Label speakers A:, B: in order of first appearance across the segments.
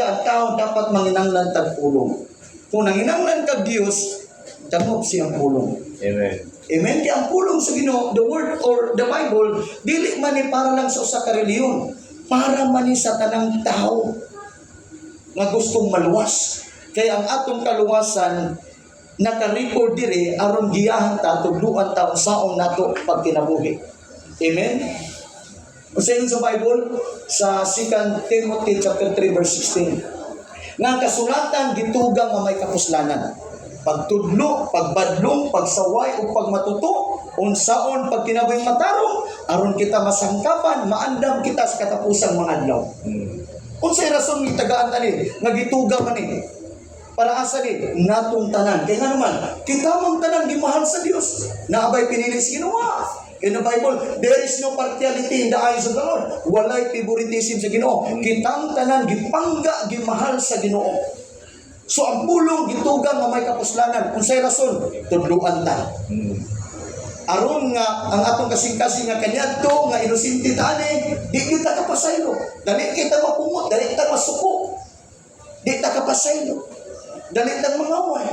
A: Ang tao dapat manginanglan tag pulong. Kung nanginanglan kag Dios, dangop siyang pulong.
B: Amen.
A: Amen? Kaya ang pulong sa Ginoo, the word or the Bible, dili man ni para lang sa usa ka relihiyon. Para man ni sa tanang tao nga gustong maluwas. Kaya ang atong kaluwasan naka-record dire aron giyahan ta, tudluan ta unsaon nato pagkinabuhi. Amen? Unsa sa Bible sa 2 Timothy chapter 3 verse 16 nga ang kasulatan gitugang nga may kapuslanan, pagtudlo, pagbadlong, pagsaway ug pagmatuto unsaon pagkinabuhing matarong aron kita masangkapan, maandam kita sa katapusang mga adlaw. Unsay rason ni tagaan tani nga gituga man ni? Para asa ni natong tanan? Kay nga naman, kita mang tanan gimahal sa Dios. Naa bay pinili sa Ginoo? In the Bible, there is no partiality in the eyes of the Lord. Walay favoritism sa Ginoo. Kitang tanan gipangga, gimahal sa Ginoo. So ang pulong gitugang nga may kapuslanan. Unsay rason? Tudluan ta. Aron nga ang atong kasing-kasing nga kaniadto nga inosente ta ani, di kita kapasaylo. Dali kita mapungot, dali kita masuko. Di ta kapasaylo. Dali tang mangaway.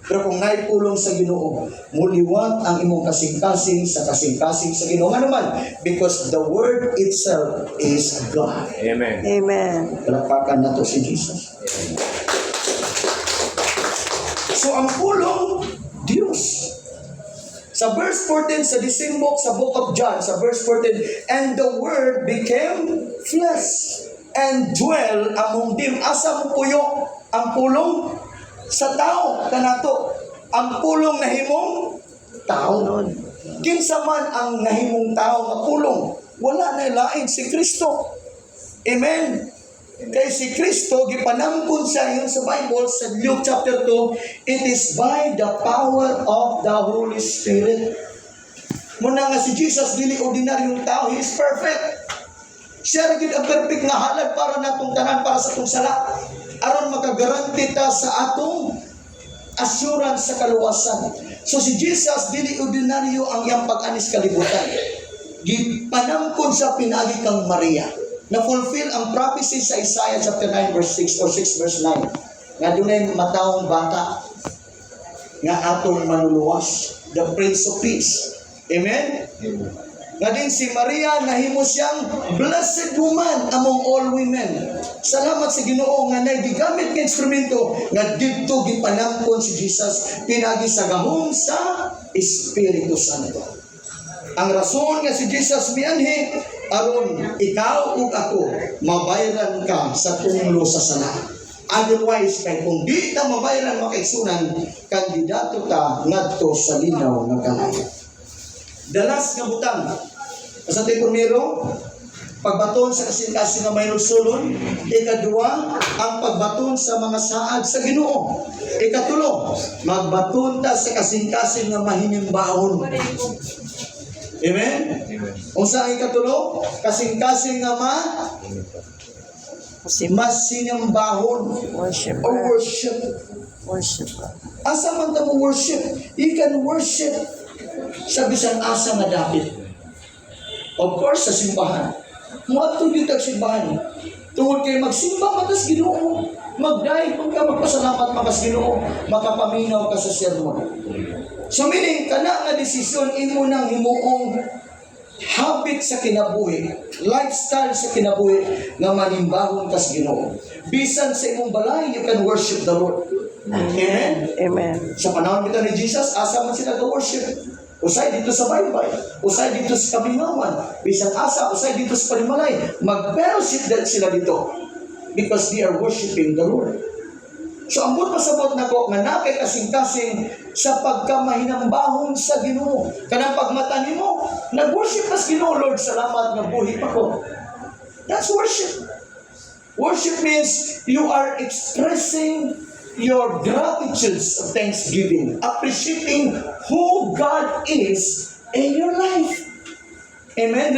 A: Pero kung naipulong sa Ginoo, muliwat ang imong kasing-kasing sa kasing-kasing sa Ginoo. Ngano man? Because the word itself is God.
B: Amen.
C: Amen.
A: Palakpakan nato si Jesus. So ang pulong, Diyos. Sa verse 14 sa the same book, sa book of John, sa verse 14, "And the Word became flesh and dwell among them." Asa mo puyo ang pulong? Sa tao, kanato. Ang pulong nahimong tao. Kinsa man ang nahimong tao nga pulong? Wala na lain, si Kristo. Amen. Kay si Kristo, gipanangkon siya yun sa Bible, sa Luke chapter 2, it is by the power of the Holy Spirit. Muna nga si Jesus, dili ordinaryong tao, He is perfect. Siya ra gyud ang perfect nga halad para natong tanan, para sa atong sala. Aron makagaranti ta sa atong assurance sa kaluwasan. So si Jesus, dili ordinaryo ang iyang pag-anis kalibutan. Gipanangkon sa pinaagi kang Maria. Na-fulfill ang prophecy sa Isaiah chapter 9 verse 6 or 6 verse 9. Nga dunay matawong bata nga atong manuluwas, the Prince of Peace. Amen?
B: Amen.
A: Nga din si Maria nahimo siyang blessed woman among all women. Salamat sa Ginoo nga nay gigamit nga instrumento nga didto gipanangkon si Jesus pinagi sa gahom sa Espiritu Santo. Ang rason nga si Jesus mianhi aron ikaw ug ako mabayran ka sa tunglo sa sala. Otherwise, kay kung di ta mabayran, mga kaigsunan, kandidato ta ngadto sa linaw nga kalayo. The last nga butang. Sa primero, pagbaton sa kasing-kasing nga mahinulsulon. Ikadua, ang pagbaton sa mga saad sa Ginoo. Ikatulo, magbaton ta sa kasing-kasing nga mahinimbahon. Amen?
B: Amen.
A: Unsa ang ikatulo? Kasing-kasing nga masinambahon
C: Worship.
A: Or worship.
C: Worship.
A: Asa man ta mo worship? You can worship sa bisan asa nga dapit. Of course, sa simbahan. Muadto gyud tag simbahan. Tungod kay magsimba man tas Ginoo. Magdayeg man ka, magpasalamat man kas Ginoo, makapaminaw ka sa sermon. So meaning, kana nga desisyon imo nang himuong habit sa kinabuhi, lifestyle sa kinabuhi nga manimbahon kas Ginoo. Bisan sa imong balay, you can worship the Lord. Amen.
C: Amen.
A: Sa panahon kita ni Jesus, asa man sila ga-worship? Usay dito sa baybay, usay dito sa Kabingawan, bisan asa, usay dito sa Panimalay. Mag-fellowship din sila dito because they are worshiping the Lord. So ang buot pasabot nako nga naa kay kasing-kasing sa pagkamahinambahon sa Ginoo. Kanang pagmata nimo, nag-worship ka sa Ginoo, "Lord, salamat nga buhi pa ko." That's worship. Worship means you are expressing your gratitude of thanksgiving, appreciating who God is in your life. Amen.